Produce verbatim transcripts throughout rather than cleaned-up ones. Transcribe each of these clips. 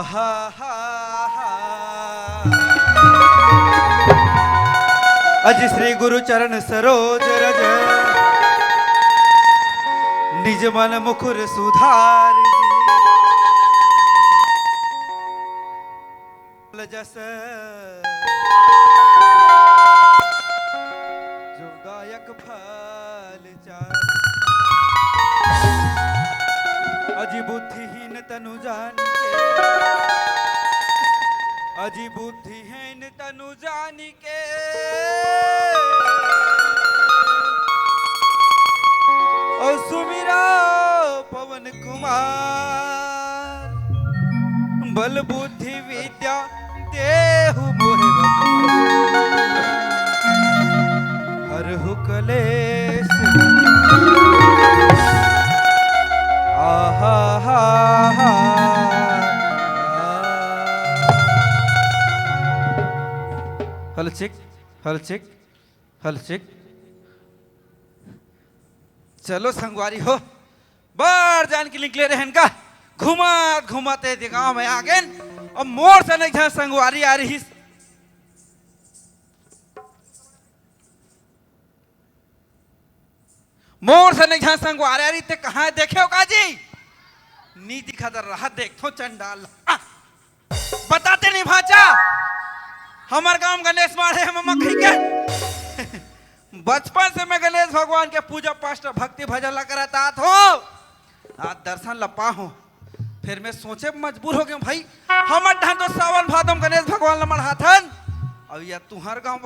हा, हा, हा। अजी श्री गुरु चरण सरोज रज, निज मन मुकुर सुधार जी। जस जो दायक फल चारि। अजी बुद्धिहीन तनु जानि के, अजी बुद्धिहीन तनु जानि के, और सुमिरा पवन कुमार। बल बुद्धि विद्या देहु मोहे भगवान, हरहु कलेश। आहा हा हा। Hello check, hello check, hello check. चलो संगवारी हो, बड़ जान के निकले रहेन का, घुमात घुमात ए गांव में आ गेन। अब मोर सन एक झन संगवारी आ रहिस, मोर सन एक झन संगवारी आ रहिस, ते कहां देखे हो का जी? नी दिखा दर रहा, देख थो चंडाल। आ, बताते नहीं भांचा, हमर गांव गणेश माढ़े हम मखरी के। बचपन से मैं गणेश भगवान के पूजा पाठ भक्ति भजन ला करत आत हो, आज दर्शन ला पाहो, फिर मैं सोचे मजबूर हो गयो भाई, हमर ढान तो सावन भादो में गणेश भगवान ला मढ़ाथन, अब या तुहर गांव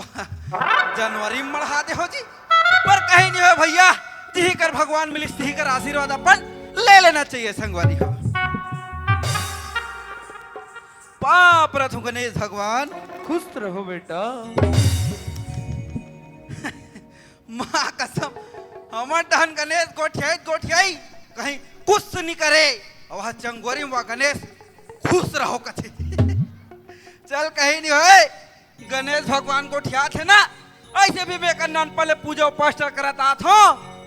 जनवरी में मढ़ा दे हो जी। पर कहीं नहीं हो भैया, जिही कर भगवान मिलिस तिही कर आशीर्वाद अपन ले लेना चाहिए संगवारी हो। पाप रथु गणेश भगवान। खुश रहो बेटा। माँ कसम, हमर डहन गणेश गोठियाई, गोठियाई, कहीं कुछ नहीं करे। अब वह चंगोरी में गणेश खुश रहो कथे। चल कहीं नहीं होए, गणेश भगवान गोठियात हे ना, ऐसे भी मैं कन्नन पहले पूजा उपासना करत आत हो,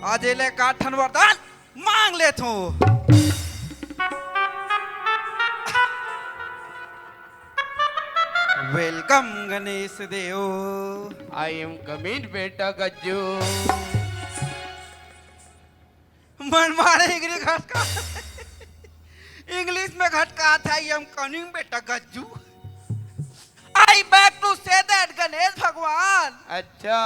आज एले का ठन वरदान मांग लेथो। Welcome Ganesh Deo. I am coming बेटा गज्जू। मन मारे इंग्लिश घटका, इंग्लिश में घटका था, I am coming बेटा Gajju. I back to say that Ganesh भगवान। अच्छा,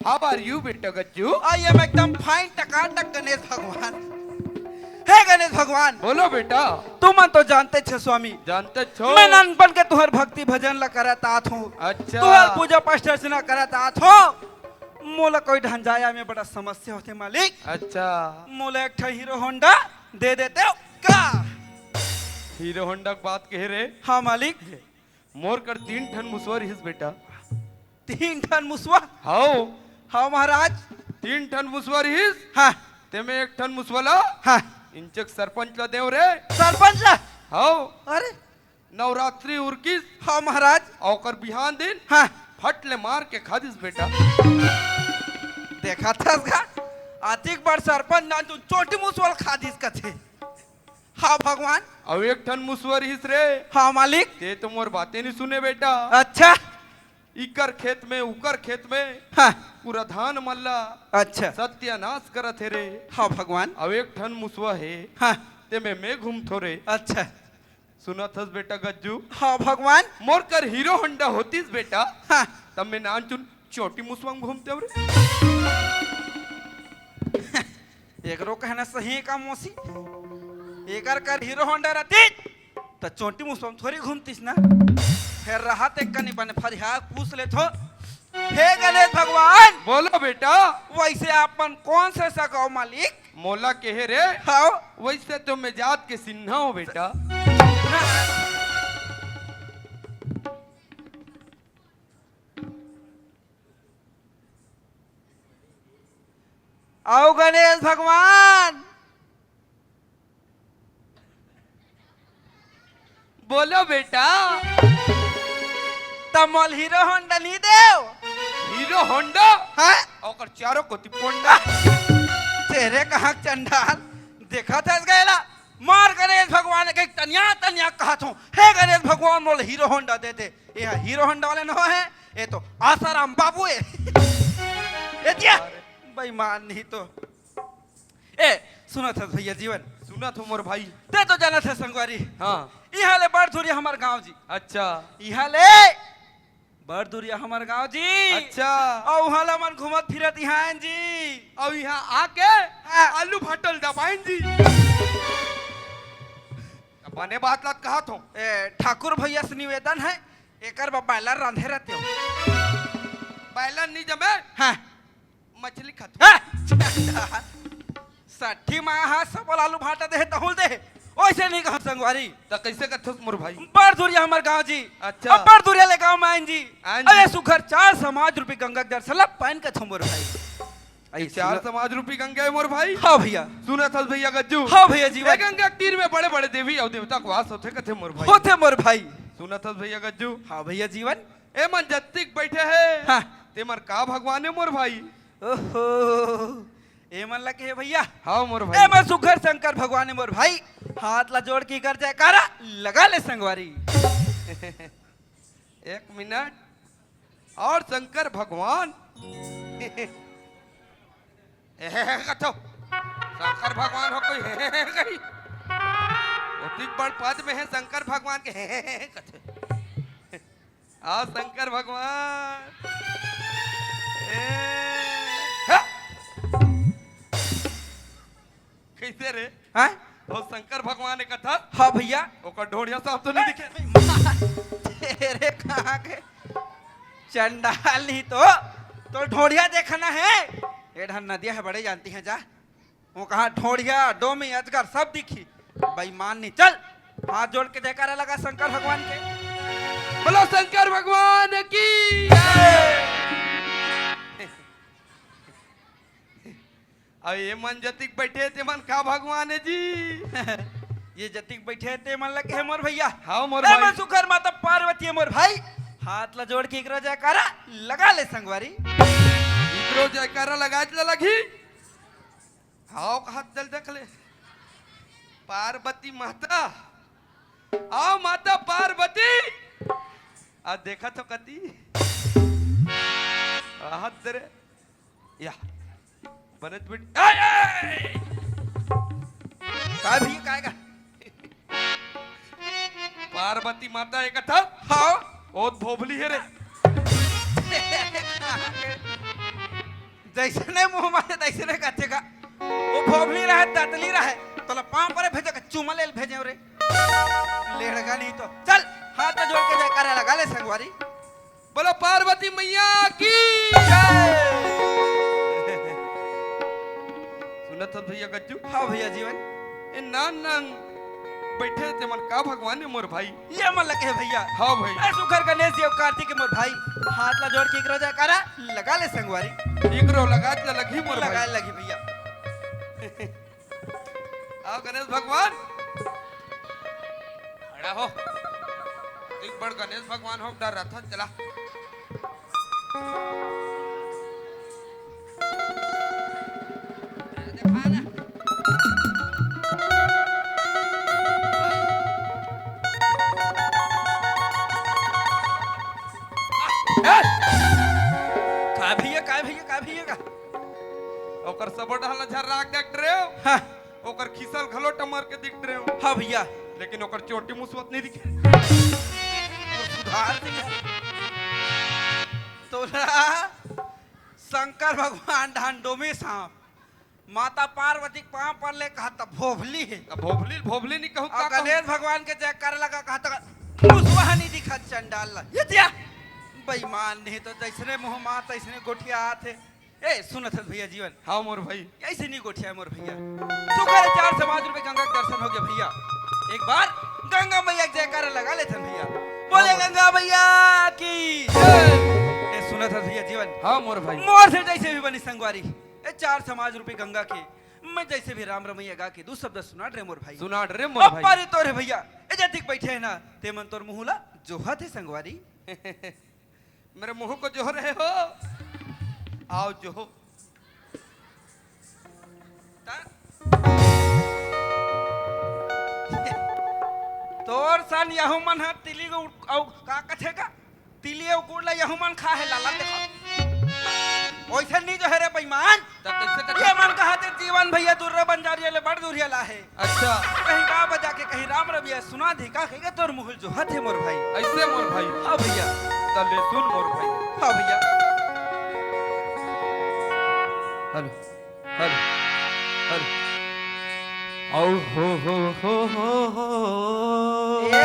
How are you बेटा गज्जू? I am एकदम fine टकाटक गणेश भगवान। हे गणेश भगवान, बोलो बेटा। तुमन तो जानते छे स्वामी, जानते छो। मैं नानपन के तुहर भक्ति भजन ला करत आत हूँ। अच्छा। तुहर पूजा पाठ अर्चना करत आत हूँ। मोला कोई ढंजाया में बड़ा समस्या होथे मालिक। अच्छा। मोला एक ठा हीरो होंडा दे देते हो का? हीरो होंडा के बात कहे रे। हाँ मालिक। मोर कर तीन ठन मुसवा रिहिस बेटा। तीन ठन मुसवा? हाओ। हाँ महाराज। तीन ठन मुसवा रिहिस। हाँ। तेमे एक ठन मुसवा ला। हाँ। इंचक सरपंच ला देव रे। सरपंच ला? हाओ। अरे। नवरात्रि उरकिस। हाँ महाराज। ओकर बिहान दिन। हाँ। फट ले मार के खा दिस बेटा। देखा थस का? अतिक बड़ सरपंच ना तू चोटी मुसवा ला खा दिस कथे। हाँ भगवान। अउ एक ठन मुसवा रिहिस रे। हाँ मालिक। ते तो मोर बाते नहीं सुने बेटा। अच्छा। इकर खेत में उकर खेत में हाँ। पूरा धान मन ला अच्छा। सत्यानाश करत हे रे। हाँ भगवान। अउ एक ठन मुसवा हे। हाँ। तेमे मैं घूमथो रे। अच्छा। सुनत हस बेटा गज्जू? हाँ भगवान। मोर कर हीरो होंडा होतिस बेटा। हाँ। तब मैं नानचुन चोटी मुसवा में घूमते हो रे। एकरो कहना सही हे का मौसी? एकर कर हीरो होंडा रहतिस त चोटी मुसवा में थोड़ी घूमतिस ना। फेर रहत एक कनी बने फरिहा पूछ लेथो। हे गणेश भगवान। बोलो बेटा। वैसे आपन कौन से सगा हो मालिक? मोला केहे रे। हाँ। वैसे तो मैं जात के सिन्हा हूँ बेटा। अउ गणेश भगवान। बोलो बेटा। त मोल हीरो होंडा नहीं देव? Hero Honda? हाँ? ओकर चारों कोती पोंडा। तेरे कहाँ चंडाल? देखा था इस गैला। मार गणेश भगवान के तनिया त या कहत हूँ, हे गणेश भगवान, मोला हीरो होंडा दे दे। ये हीरो होंडा वाले न हे, ये तो आसाराम बाबू हे। ये दिया, बेईमान नहीं तो। ए, सुनत हस भैया जीवन? सुनत हूँ मोर भाई। ते तो जानत हस संगवारी। हाँ। इहाँ ले बड़ दूरिया हमर गाँव जी। अच्छा। इहाँ ले बड़ दूरिया हमर गाँव जी। अच्छा। अउ उहाँ ला मन घूमत फिरत इहाँ आएन जी। अउ इहाँ आके हाँ। आलू भाटल दबाएन जी। बने बात ला कहत हो। ए, ठाकुर भैया से निवेदन हे, एकर बर बॉयलर रांधे रहते हो। बॉयलर नहीं जमे। हाँ। मछली खाथू। ए, चंडाल। सट्ठी माँ हा सबल आलू भाटा दे, तहुल दे। ओइसे नहीं कहत संगवारी। त कइसे कथस मोर भाई? बड़ दूरिया हमर गाँव जी। अच्छा। अब बड़ दूरिया ले गाँव में आएन जी। आएन अरे जी। सुघर चार समाज रूपी गंगा के दर्शन ला पाएन कथो मोर भाई। ये अइसे चार सुन- समाज रूपी गंगा हे मोर भाई। हाँ भैया। सुनत हस भैया गज्जू? हाँ भैया जीवन। ए गंगा के तीर में बड़े-बड़े देवी अउ देवता के वास होथे कथे मोर भाई। होथे मोर भाई। सुनत हस भैया गज्जू? हाँ भैया जीवन। ए मन जत्तिक बइठे हे। हाँ। ते मन का भगवान हे मोर भाई? ओहो, ए मन ला कहे भैया? हाँ मोर भाई। ए मन सुघर शंकर भगवान हे मोर भाई। हाथ ला जोड़ के कर जयकारा लगा ले संगवारी। एक मिनट, अउ शंकर भगवान। हे, हे, हे, कथो। शंकर भगवान हो कोई, हे, हे, हे, कही। ओतिक बड़ पद में हे शंकर भगवान के, हे, हे, हे, कथो। आ शंकर भगवान। ए, हा। कइसे रे? हैं? अउ शंकर भगवान हे कथस? हाँ भैया। ओकर ढोड़िया साफ तो नहीं दिखे? तेरे कहाँ के चंडाल नहीं तो, तो ढोड़िया देखना हे। ए ढन नदिया हे, बड़े जानती हैं जा। वो कहाँ ढोड़िया, डोमी, अजगर सब दिखी। बेईमान नहीं, चल हाथ जोड़ के जयकारा लगा शंकर भगवान के। बोलो शंकर भगवान की जय। अब ये मन जतिक बइठे हे, ते मन का भगवान हे जी? ये जतिक बइठे हे, ते मन लगे हे मोर भैया। हाँ, मोर ए भाई। मन सुघर माता पार्वती हे मोर भाई। हाथ ला जोड़ के एकरो जयकारा लगा ले संगवारी। एकरो जयकारा लगा ले लगही। हाँ, हाथ जल देख ले। पार्वती माता। आओ माता पार्वती। आ देखा तो कती। आ हाथ दे रे। या। बनत बिट। आय, आय! काय भी, काय का? पार्वती माता एक था। हाँ। ओ भोभली हे रे। जइसने मुँह मारे, तइसने कथे का। ओ भोभली रहे, दतली रहे, तोला पाँव परे भेजे का, चूमा ले भेजे रे। लेड़गा नहीं तो। चल, हाथ जोड़ के जयकारा लगा ले संगवारी। बोलो पार्वती मैया की जय। सुनत हस भैया गज्जू? हाँ भैया जीवन। ए नान नान बइठे हे ते मन का भगवान हे मोर भाई? ये मन लगे हे भैया। हाँ भाई। ए सुघर गणेश जी अउ कार्तिक हे मोर भाई। हाथ ला जोड़ के एकरो जयकारा लगा ले संगवारी। एकरो लगा ले लगही मोर भाई। लगा ले लगही भैया। आओ गणेश भगवान। खड़ा हो। एक बार गणेश भगवान हो, डर रहा था, चला। देखा ना। ए! का भैया, का भैया, का भैया का? ओकर सबो डहर ला झर्रा के देख रहे हो? हाँ। ओकर खिसल घलो टमर के दिख रहे हो। हाँ भैया। लेकिन ओकर चोटी मुसवत नहीं दिखे। सुधार दिया। तोला शंकर भगवान ढांडोमी सांप, माता पार्वती के पाँव पर ले कहा त भोभली हे। अब भोभली, भोभली नहीं कहूँ अउ का कहूँ? गणेश भगवान के जयकारा लगा कहा त मुसवा नहीं दिखा चंडाल ला। ये दिया। बेईमान नहीं तो जइसने मुँह मार तइसने गोठिया आथे। ए, सुनत हस भैया जीवन? हाँ मोर भाई। अइसे नहीं गोठिया मोर भैया। सुघर चार समाज रूपी गंगा के दर्शन हो गया भैया। एक बार गंगा मैया के जयकारा लगा लेथन भैया। बोले हाँ। गंगा मैया की जय। ए, सुनत हस भैया जीवन? हाँ मोर भाई। मोर से जइसे भी बनी संगवारी। ए, चार समाज रूपी गंगा के मैं जइसे भी राम रमैया गा के दू शब्द सुनात रे मोर भाई। सुनात रे मोर भाई। अब पारी तोर हे भैया। ए, जतिक बइठे हे ना, ते मन तोर मुँह ला जोहत हे संगवारी। मेरे मुंह को जोह रहे हो, आओ जोहो। ता-, तोर सन यहू मन ह तिली को अउ का कथे का? तिली अउ गुड़ ला यहू मन खा हे लाला देखा। ओइसे नहीं जो हे रे बेईमान। त कइसे कथे? ये मन कहा ते जीवन भैया दुर्रा बंजारिया ले बड़ दूरिया ला हे। अच्छा। कहीं गा बजा के कहीं राम रबिया सुना दे का कहेगा तोर मुहुल जो हथे मोर भाई। अइसे मोर भाई। हाँ भैया। त ले सुन मोर भाई। हाँ भैया। हेलो। Hello, hello. औ हो, हो, हो, हो, हो। ए।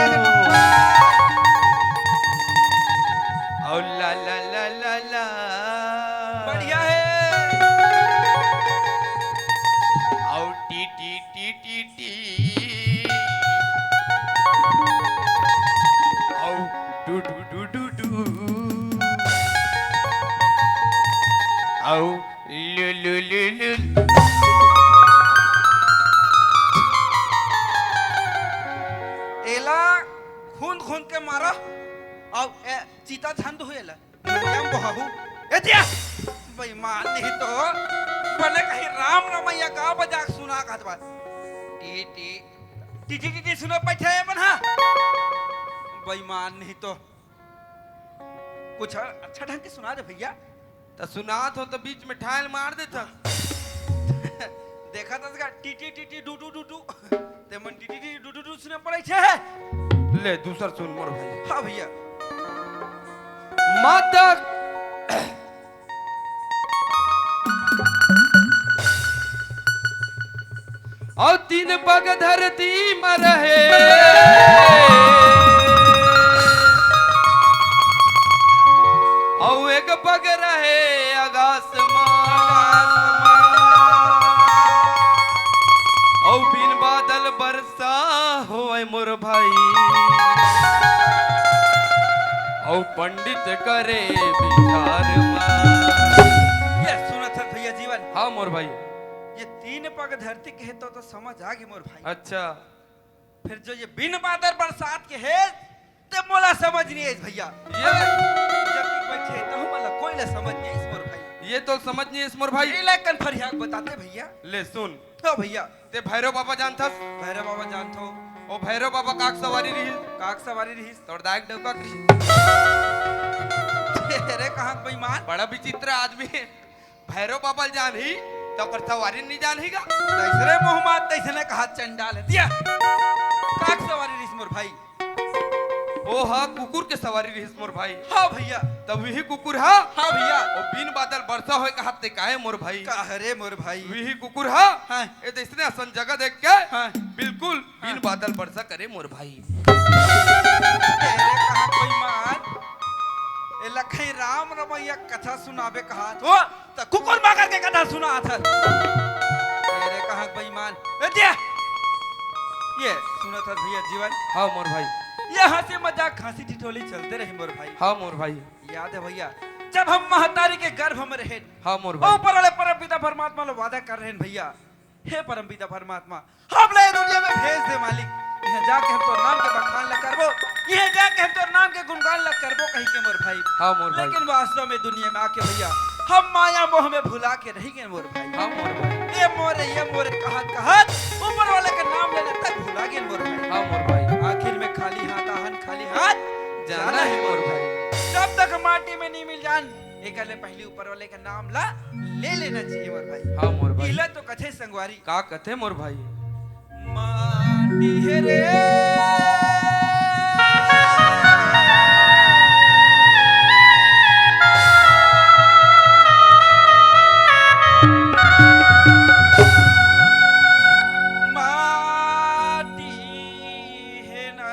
औ ला, ला, ला, ला, ला। बढ़िया हे। औ टी, टी, टी, टी, टी। औ डू, डू, डू, डू, डू। औ लु, लु, लु, लु। एला खूंद खूंद के मारा। अउ ए, चीता झंद हुए ला। एम बहू। ए दिया। बेईमान नहीं तो। बने कहीं राम रमैया का बजा सुना कहत बा। टी, टी। टी, टी, टी, टी सुनो बैठे है मन हा। बेईमान नहीं तो। कुछ अच्छा ढंग के सुना दे भैया। त सुनात हो त बीच में ठायल मार देथस। देखा था इसका टी टी टी टी डू डू डू डू। ते मन टी टी टी डू डू डू सुने पड़े छे। ले दूसर सुन मोर भाई। हाँ भैया। माता अउ तीन पग धरती म रहे, अउ एक पग रहे आकाश म। अउ बिन बादल बरसा होय मोर भाई, अउ पंडित करे विचार म। ये सुनत हस भैया जीवन। हाँ मोर भाई। ये तीन पग धरती कहे तो, तो समझ आ गे मोर भाई। अच्छा। फिर जो ये बिन बादल बरसात के हे, ते मोला समझ नहीं आइस भैया। ये जब तक बैठे तो हमला कोई ला समझ नहीं आइस मोर भाई। ये तो समझ नहीं आइस मोर भाई। ये ला कन फरियाक बताते भैया। ले सुन। तो भैया। ते भैरव बाबा जानथस? भैरव बाबा जानथो। ओ भैरव बाबा काक सवारी रहिस? काक सवारी रहिस। तोर दाई के डौका के रहिस। अरे कहाँ के बेईमान? बड़ा विचित्र आदमी। भैरव बाबा ल जानही, त ओकर सवारी नहीं जानही गा? तैसरे मोहम्मद, तैसने कहा चंडाल हे। दिया। काक सवारी रहिस मोर भाई। ओ हा कुकुर के सवारी रहिस मोर भाई। हाँ भैया। तब वही कुकुर हा? हाँ भैया। ओ बिन बादल बरसा होय कहा ते काहे मोर भाई? का हरे मोर भाई? वही कुकुर हा? हाँ। ए तैसने असन जगह देख के हाँ। बिल्कुल बिन हाँ। बादल बरसा करे मोर भाई। अरे कहाँ बेईमान? ए लखई राम रमैया कथा सुनाबे कहा तो त कुकुर मांगर के कथा सुनात हस। अरे कहाँ बेईमान? ए दिया। ये सुनत हस भैया जीवन। हाँ मोर भाई। ये हंसी मजाक खांसी ठिठोली चलते रही मोर भाई। हाँ मोर भाई। याद है भैया, जब हम महतारी के गर्भ में रहे, हाँ मोर भाई। ऊपर वाले परम पिता परमात्मा ला वादा कर रहे हैं भैया, हे परम पिता परमात्मा, हमला ये दुनिया में भेज दे मालिक। इहाँ जाके हम तोर नाम के बखान ला करबो, इहाँ जाके हम तोर नाम के गुणगान ला करबो कही के मोर भाई। हाँ मोर भाई। लेकिन वास्तव में दुनिया में आके भैया हम माया मोह में भुला के रही गए मोर भाई। हाँ मोर भाई। ये मोरे, ये मोरे कहत कहत ऊपर वाले के नाम लेने तक भुला गए मोर भाई। हाँ मोर भाई। आखिर में खाली हाथ आहन, खाली हाथ जाना जाना है है मोर भाई। जब तक माटी में नहीं मिल जान, एकर ले पहली ऊपर वाले के नाम ला ले लेना चाहिए मोर भाई। हाँ मोर भाई। इला तो कथे संगवारी। का कथे मोर भाई? माटी हे रे। माटी हे ना।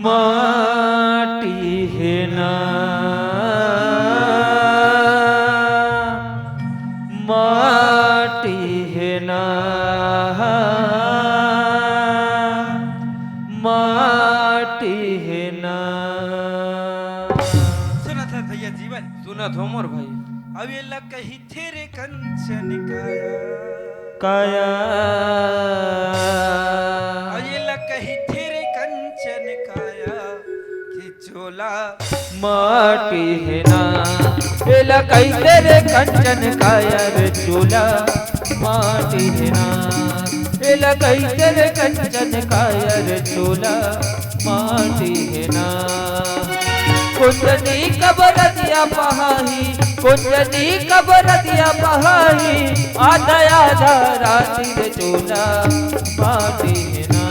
माटी हे ना, माटी हे ना, माटी हे ना। सुनत हस भैया जीवन? सुनत हो मोर भाई। अब ये लग कही थे रे कंचन काया। काया। अउ ये ला कहिथे रे कंचन काया के चोला। माटी हे ना, एला कहिथे रे कंचन काया रे चोला। माटी हे ना, लगई तेरे कंचन काया रे चोला माटी हे ना। कुंदनी कबर दिया पहाही, कुंदनी कबर दिया पहाही, आधा आधा राती रे चोला माटी हे ना।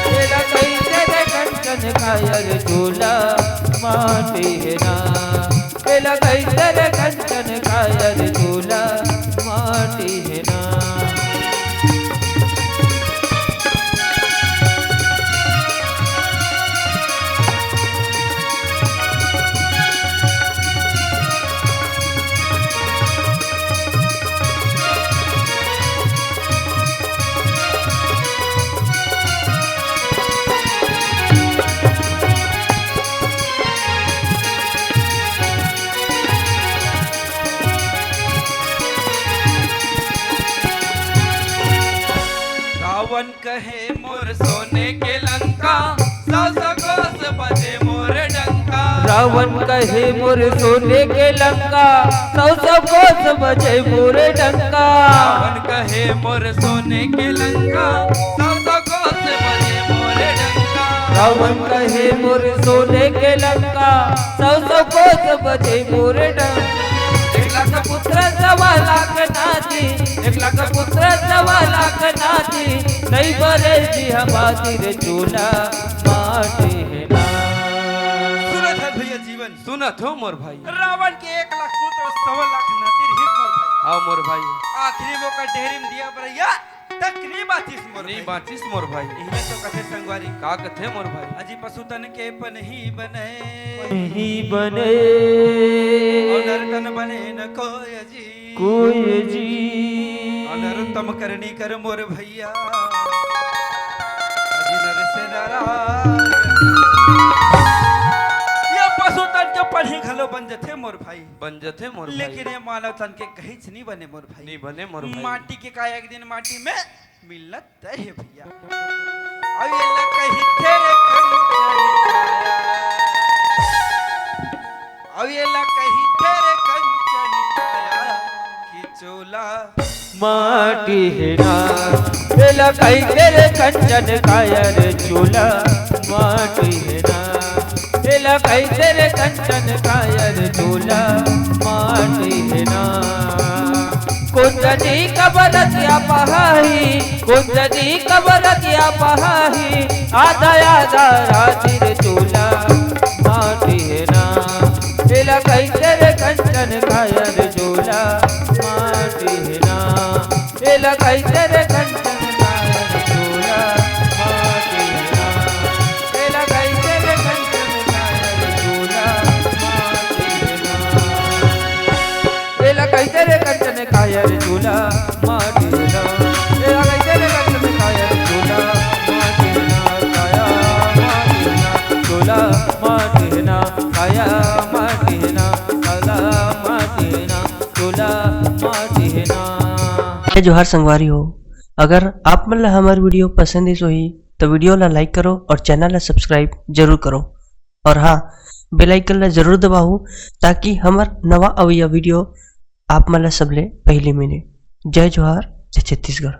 तेला कई तेरे कंचन काया रे चोला माटी हे ना। तेला कई तेरे कंचन काया रे चोला माटी हे ना। रावण कहे मोर सोने के लंका, सौ सौ कोस बजे मोर डंका। रावण कहे मोर सोने के लंका, सौ सौ कोस बजे मोर डंका। रावण कहे मोर सोने के लंका, सौ सौ कोस बजे मोर डंका। रावण कहे मोर सोने के लंका, सौ सौ कोस बजे मोर डंका। एक लाख पुत्र सवा लाख नाती, एक लाख पुत्र सवा लाख नाती, नहीं बरे जी हमारी रे चोला माटी हे ना। सुनत हे भैया जीवन, सुनत हो मोर भाई। रावण के एक लाख पुत्र, सवा लाख नाती रहिस मोर भाई। हाँ मोर भाई। आखिरी मौका डेहरी म दिया बरैया, तक नी बाँचिस मोर भाई। नी बाँचिस मोर भाई। इही तो कथे संगवारी। का कथे मोर भाई? अजी पसु तन के पनही बने। पनही बने। अउ नर तन बने न कोय जी। कोय जी। अउ नरोत्तम करनी कर मोर भैया। अजी नर से नारायण। ये पसु तन के पनही घलो बन जथे मोर भाई। बन जथे मोर भाई। लेकिन ये मानव तन के कहीं से नहीं बने मोर भाई। नहीं बने मोर भाई। माटी के काया एक दिन माटी में मिलना तय हे भैया। अउ ये ला कही तेरे कंचन काया। अउ ये ला कही तेरे कंचन काया कि चोला माटी हे ना। ये ला कही तेरे कंचन काया रे चोला माटी हे ना। तेला कहिथे रे कंचन काया रे चोला माटी हे ना। कुंदनी कबर दिया पहाही, कुंदनी कबर दिया पहाही, आधा आधा राती रे चोला माटी हे ना। तेला कहिथे रे कंचन काया रे चोला माटी हे ना। तेला कहिथे रे कंचन काया रे चोला माटी हे ना। तेला कहिथे रे कंचन काया रे चोला माटी हे ना। तेला कहिथे रे कंचन काया रे चोला माटी हे ना। तेला कहिथे रे कंचन काया रे चोला माटी हे ना। काया माटी हे ना। चोला माटी हे ना। काया माटी हे ना। काला माटी हे ना। चोला माटी हे ना। जय जोहार संगवारी हो, अगर आप मन ला हमर video पसंद आइस होही, तो video ला like करो और channel ला subscribe जरूर करो। और हाँ, bell icon ला जरूर दबाओ, ताकि हमर नवा अवइया video आप मन ला सबले पहली मिले। जय जोहार, जय छत्तीसगढ़।